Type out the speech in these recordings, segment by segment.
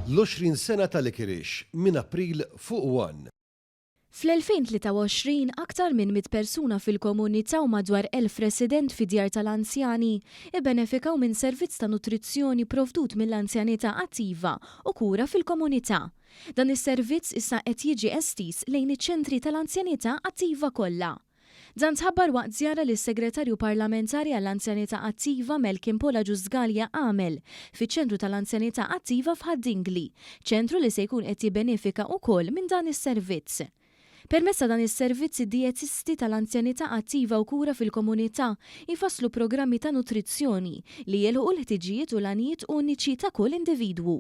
L-20 sena ta' Licorice minn April fuq one. Fl-2023, aktar minn 100 persuna fil-komunità u madwar 1,000 resident fi djar tal-anzjani ibbenefikaw minn servizz ta' nutrizzjoni provdut mill-Anzjanità Attiva u Kura fil-Komunità. Dan is-servizz issa qed jiġi estiż lejn iċ-ċentri tal-anzjanità attiva kollha. Dan tħabbar waqt żjara li s-Segretarju Parlamentari għall-Anzjanità Attiva Melkin Paul Agius Galea għamel fiċ-Ċentru tal-Anzjanità Attiva f'Ħad-Dingli, ċentru li se jkun qed jibbenefika ukoll minn dan is-servizz. Permezz ta' dan is-servizz id-dijetisti tal-anzjanità attiva u kura fil-komunità jfasslu programmi ta' nutrizzjoni li jilħqu l-ħtiġijiet u l-għanijiet uniċi ta' kull individwu.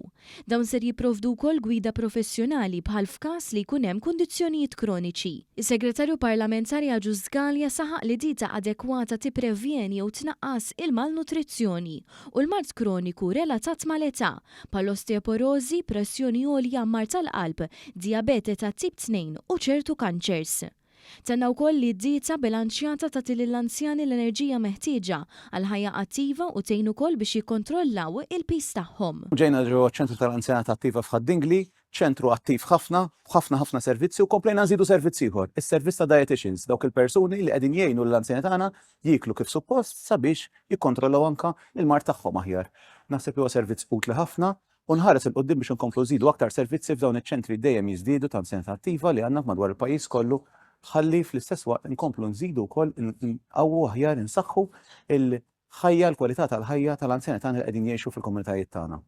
Dawn ser jipprovdu wkoll gwida professjonali bħal f'każ li jkun hemm kundizzjonijiet kroniċi. Is-Segretarju Parlamentari Agius Galea saħaq li dieta adekwata tipprevjeni jew tnaqqas il-malnutrizzjoni u l-mard kroniku relatat mal-età, bħall-osteoporożi, pressjoni għolja, mard tal-qalb, dijabete tat-tip 2 u ċertu kanċers. Tenna wkoll li dieta bilanċjata tagħti lill-anzjani l-enerġija meħtieġa għal ħajja attiva u tgħin ukoll biex jikkontrollaw il-piż tagħhom. Ġejna ġewwa ċ-Ċentru tal-Anzjanità Attiva f'Ħad-Dingli, ċentru attiv ħafna, b'ħafna ħafna servizzi u komplejna nżidu servizz ieħor, is-servizz ta' dietitians, dawk il-persuni li qegħdin jgħinu lill-anzjani tagħna jieklu kif suppost sabiex jikkontrollaw anke l-mard tagħhom aħjar. Naħseb li huwa servizz utli ħafna u nħares 'il quddiem biex inkomplu nżidu aktar servizzi f'dawn iċ-ċentri dejjem jiżdiedu ta' anzjanità attiva li għandna madwar il-pajjiż kollu ħalli fl-istess waqt inkomplu nżidu wkoll inqawwu aħjar insaħħu l-ħajja, l-kwalità tal-ħajja tal-anzjani tagħna li qegħdin jgħixu fil-komunitajiet tagħna.